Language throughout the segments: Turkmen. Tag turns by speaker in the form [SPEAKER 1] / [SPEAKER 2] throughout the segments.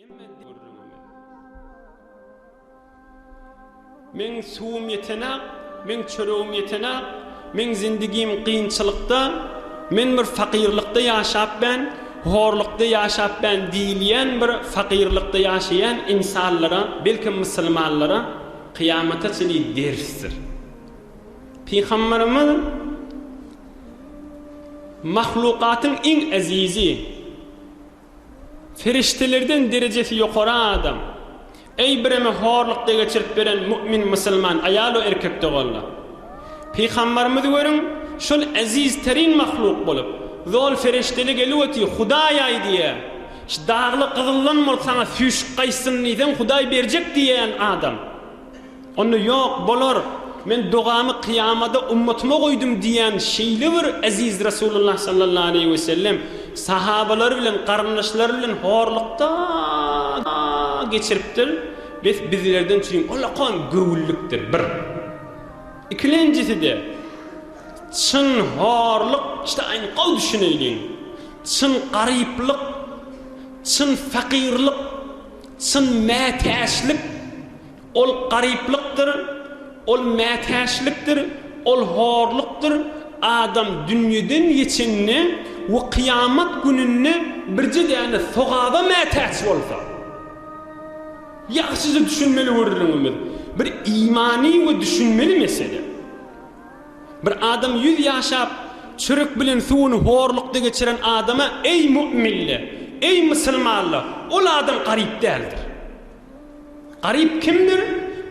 [SPEAKER 1] Emme gürrüňimi. Meň suwum ýetenak, meň çöregim ýetenak, meň zindigim kynçylykda, men bir fakyrlykda ýaşap ben, horlukda ýaşap ben diýilýän bir fakyrlykda ýaşaýan ynsanlara, belkem musulmanlara kyýamata çenli dersdir. Pygamberimiz mahlukatyň iň ezizi, Perişdelerden derejesi ýokary adam. Eý bireme horlukda geçirip beren mu'min musulman aýal-u erkek doganlar! Pygambarymyzy görüň, şol eziz terin mahluk bolup, zol fereşdeli gelip otyr, Hudaý-aý diýýär, şu dagly gyzyldan bolup saňa süýşüp gaýtsyn diýseň Hudaý berjek diýýän adam. Onda ýok, bolar, men dogamy kyýamada ummatyma goýdum diýen şeýle bir eziz Resulullah sallallahu aleýhi we sellem sahabalary bilen, garyndaşlary bilen horlukda geçiripdir, bes bizlerden üçin ullakan göwünlikdir, bir. Ikilenjisi-de, çyn horluk, işte aýny gowy düşüneýliň, çyn garyplyk, çyn fakyrlyk, Çyn mätäçlik, ol garyplykdyr, ol mätäçlikdir, ol horlukdyr, adam dünýeden geçende we kyýamat gününde birje däne sogaba mätäç bolsa. Ýagşyja düşünmeli gürrüňimiz, bir imany we düşünmeli mesele. Bir adam ýüz ýaşap, çörek bilen suwuny horlukda geçiren adama, Eý, mu'minler! Eý, musulmanlar! Ol adam garyp däldir. Garyp kimdir?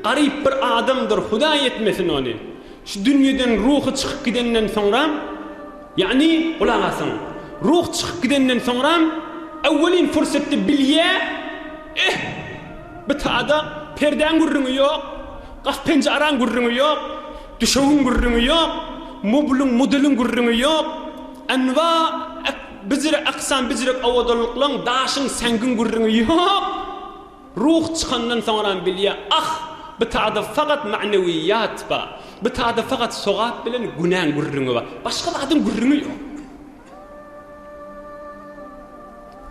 [SPEAKER 1] Garyp bir adamdyr, Hudaý etmesin ony. Şu dünýeden ruhy çykyp gidenden soňra, ýagny, gulak asyň, ruh çykyp gidenden soňra, öwwelin fursatda bilýär, Eh, bu tada perdäň gürrüňi ýok, gap-penjaraň gürrüňi ýok, Düşegiň gürrüňi ýok, moblyň, modeliň gürrüňi ýok, anwa, bijire aksam bijirek owadanlyklaň, daşyň, säňgiň gürrüňi ýok. Ruh çykandan soňram bilýär, ah, bu tada fakat ma'newiýat bar, bu tada fakat sogap bilen günäň gürrüňi bar, başga zadyň gürrüňi ýok.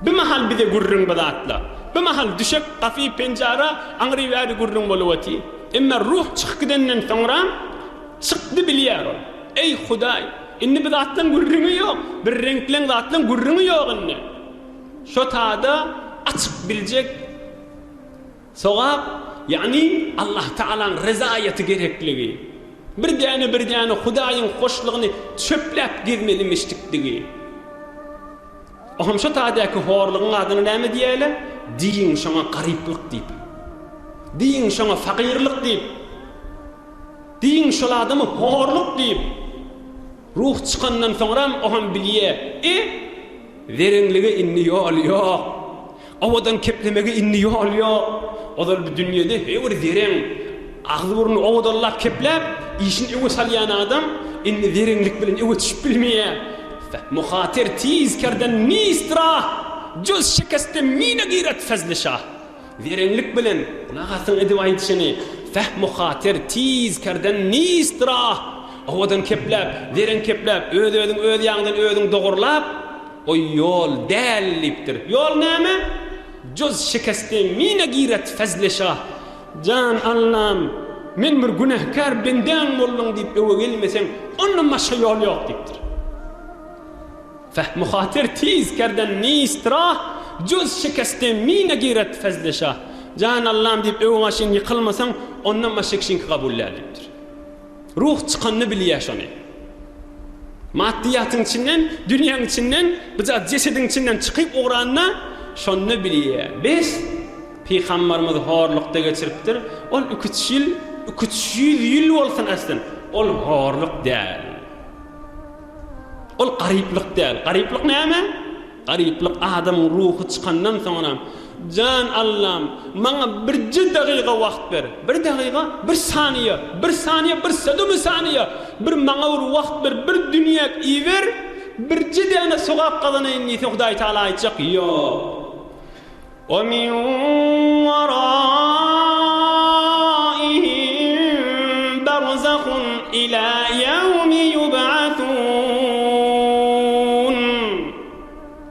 [SPEAKER 1] Bir mahal bize gürrüň bu zatlar. Bir mahal düşek, gapy, penjara, aňry-bäri gürrüň bolup otyr. Emma ruh çykyp gidenden soňra çykdy bilýär ol. Eý, Hudaý, indi bu zatlaň gürrüňi ýok. Bir reňkleň zatlaň gürrüňi ýok indi. Şo tada açyk biljek Sogap, ýagny Allah Tagalaň rezaýaty gerekligi. Bir däne bir däne Hudaýyň hoşlugyny çöpläp gezmelimişdikdigi. Oňam şo taýdaky horlugyň adyna näme diýýärler? Diýiň şoňa garyplyk diýip. Diýiň şoňa fakyrlyk diýip. Diýiň şol adama horluk diýip. Ruh çykandan soňram oňam bilýär, e, zereňlige indi ýol ýok. Owadan keplemege indi ýol ýok. Ozal bu dünýede he bir zereň, agzy-burny owadanlap kepläp, işini öňe salýan adam indi zereňlik bilen öňe düşüp bilmeýär. Muhater tiz kerden nist rah, juz şikeste mine giret fezli şah. Zereňlik bilen, gulak asyň edip aýdyşyny, Fehmu-hater tiz kerden nist rah, owadan kepläp, zereň kepläp, öz-özüň öz ýaňdan özüň dogurlap, O ýol däl diýipdir. Ýol näme? Juz şikeste mine giret fezli şah. Jan Allam, men bir günäkär bendäň bolduň diýip öwe gelmeseň, ondan başga ýol ýok diýipdir. Fehmu hatyr tiz kerden nist rah, juz şikeste mine giret fezli şah. Jan Allam diýip öwe başyň ýykylmasaň, ondan başga kişiňki kabul däl diýipdir. Ruh çykanyny bilýär şony. Maddyýatyň içinden, dünýäň içinden, bu jesediň içinden çykyp ugranda şonda bilýär. Bes, pygambarymyz horlukda geçiripdir. Ol iki-üç ýyl, iki-üç ýüz ýyl bolsun aslyn, ol horluk däl. Ol garyplyk däl. Garyplyk näme? Garyplyk adamyň ruhy çykandan soňra, Jan Allam, maňa birje dagyga wagt ber. Bir dagyga, bir saniýe, bir saniýe, bir sedumy saniýe, bir maňa bir wagt ber, bir dünýäk iber, birje däne sogap gazanaýyn diýse Hudaý Tagala aýtjak, Ýok. Wa min waraihim barzahun ila ýewmi ýub'asun.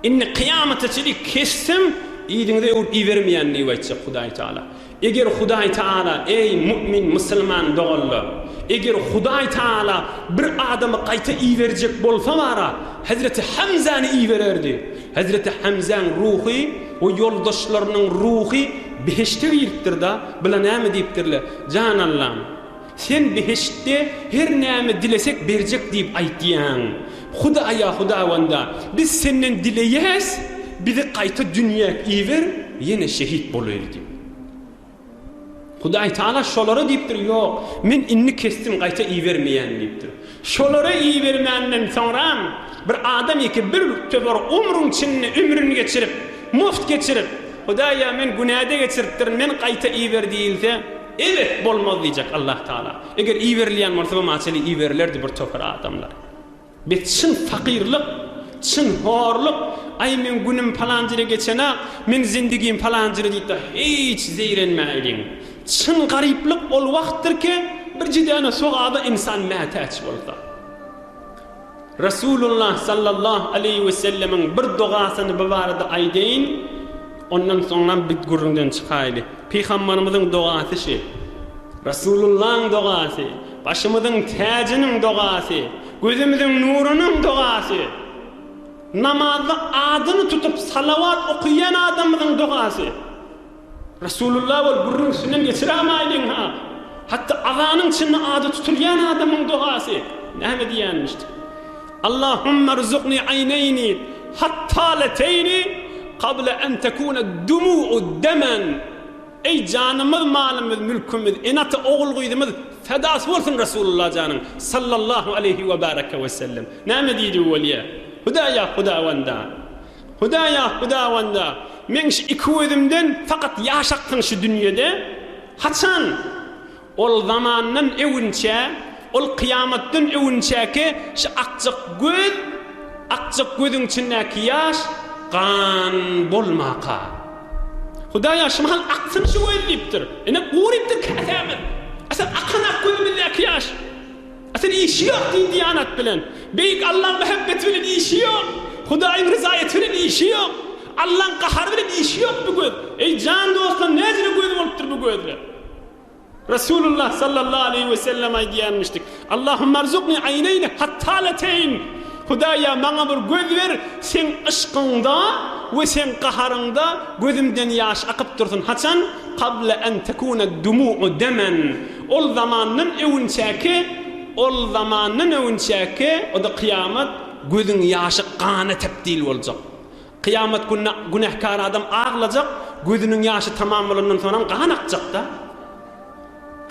[SPEAKER 1] Indi kyýamata çenli kessem. Yzyňyza öwrüp ibermeýän diýip aýtjak Hudaý Taala. Eger Hudaý Taala, eý, mu'min musulman doganlar, eger Hudaý Taala bir adamy gaýta iberjek bolsa bara, Hezreti Hamzany ibererdi. Hezreti Hamzaň ruhy we ýoldaşlarynyň ruhy behişde giripdir-da, bular näme diýipdirler? Jan Allam! Sen behiştde her näme dilesek berjek diýip aýtýaň. Hudaýa Hudawanda, biz senden dileýäs, bizi gaýta dünýäk iber, ýene şehit bolaýly diýip. Hudaý Tagala şolara diýipdir, Ýok, men indi kesdim, gaýta ibermeýän diýipdir. Şolara ibermänden soňram bir adam ýeke bir topar ömrüň içinde ömrüni geçirip, muft geçirip, Hudaýa men günäde geçiripdirin, meni gaýta iber diýilse, Ebet bolmaz diýjek Allah Taala. Eger iberilýän bolsa bu maçeli iberilerdi bir topar adamlar. Biz çyn fakyrlyk, çyn horluk, aý meň günüm palanjyra geçenak, meň zindigim palanjyra diýip-de hiç zeýrenmäýliň. Çyn garyplyk ol wagtdyr ki, birje däne sogaba ynsan mätäç bolsa. Resulullah sallallahu aleýhi we sellemiň bir dogasyny bu barada aýdaýyn, ondan soňram biz gürrüňden çykaýly. Pygambarymyzyň dogasy şi. Resulullahyň dogasy, başymyzyň täjiniň dogasy, gözümiziň nurunyň dogasy. Namazda adyny tutup salawat okaýan adamymyzyň dogasy. Resulullah bolup gürrüň üstünden geçirämaýlyň-ha. Hatda azanyň içinde ady tutulýan adamyň dogasy näme diýýänmişdi? Allahumma rzuqni aýneýni hattaleteýni qabla an tekuna dumu'u demen. Eý janymyz, malymyz, mülkümiz, ene-ata, ogul-gyzymyz fedasy bolsun Resulullah janyň sallallahu aleýhi we bareke we sellem. Näme diýdi welýä? Hudaýa Hudawanda. Hudaýa, Hudawanda, meň şu iki gözümden fakat ýaş aksyn şu dünýede, haçan ol zamandan öwünçä, ol kyýamatdan öwünçäki şu akjak göz, akjak gözüň içindäki ýaş gan bolmaka. Hudaýa, şu mahal aksyn şu göz diýipdir. Ine, gurypdyr käsämiz. Asal akan-ak gözümizdäki ýaş. Asyl işi ýok din-diýanat bilen. Beýik Allaň mähebbeti bilen işi ýok. Hudaýyň ryzaýaty bilen işi ýok. Allaň gahary bilen işi ýok bu göz. Eý jan dostlar näcele göz bolupdyr bu gözler. Resulullah sallallahu aleýhi we sellem aýdýanmyşdyk. Allahumma rzuqni aýneýni hattalateýn. Hudaýa maňa bir göz ber, seň yşkyňda we seň gaharyňda gözümden ýaş akyp dursun. Haçan? Kabla en tekune dumu'u demen. Ol zamandan öwünçäki, ol zamandan öwünçäki, o-da kyýamat, gözüň ýaşy gana tebdil boljak. Kyýamat gününe günäkär adam aglajak, gözüniň ýaşy tamam bolandan soňram gan akjak-da.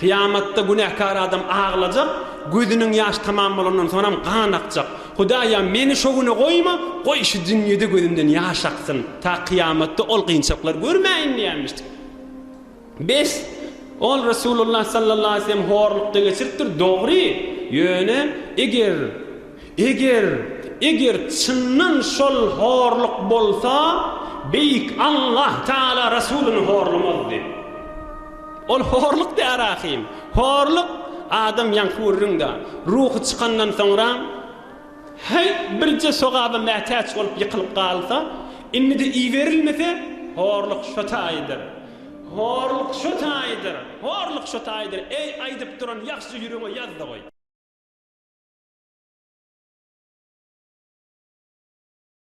[SPEAKER 1] Kyýamatda günäkär adam aglajak, gözüniň ýaşy tamam bolandan soňram gan akjak. Hudaýa, meni şo güne goýma, goý şu dünýede gözümden ýaş aksyn, ta kyýamatda ol kynçylyklary görmäýin diýenmişdik. Bes, ol Resulullah sallallahu aleýhi we sellem horlukda geçiripdir, dogry, ýöne eger, eger, eger çyndan şol horluk bolsa, Beýik Allah Tagala Resulyny horlamazdy. Ol horluk däl ahym. Horluk, adam ýaňky gürrüň-dä, ruhy çykandan soňra, Häý, birje sogaba mätäç bolup ýykylyp galsa, indi-de iberilmese, horluk şo taýydyr. Horluk şo taýydyr, horluk şo taýydyr. Eý, aýdyp duran ýagşyja ýüregiňe ýaz-da goý.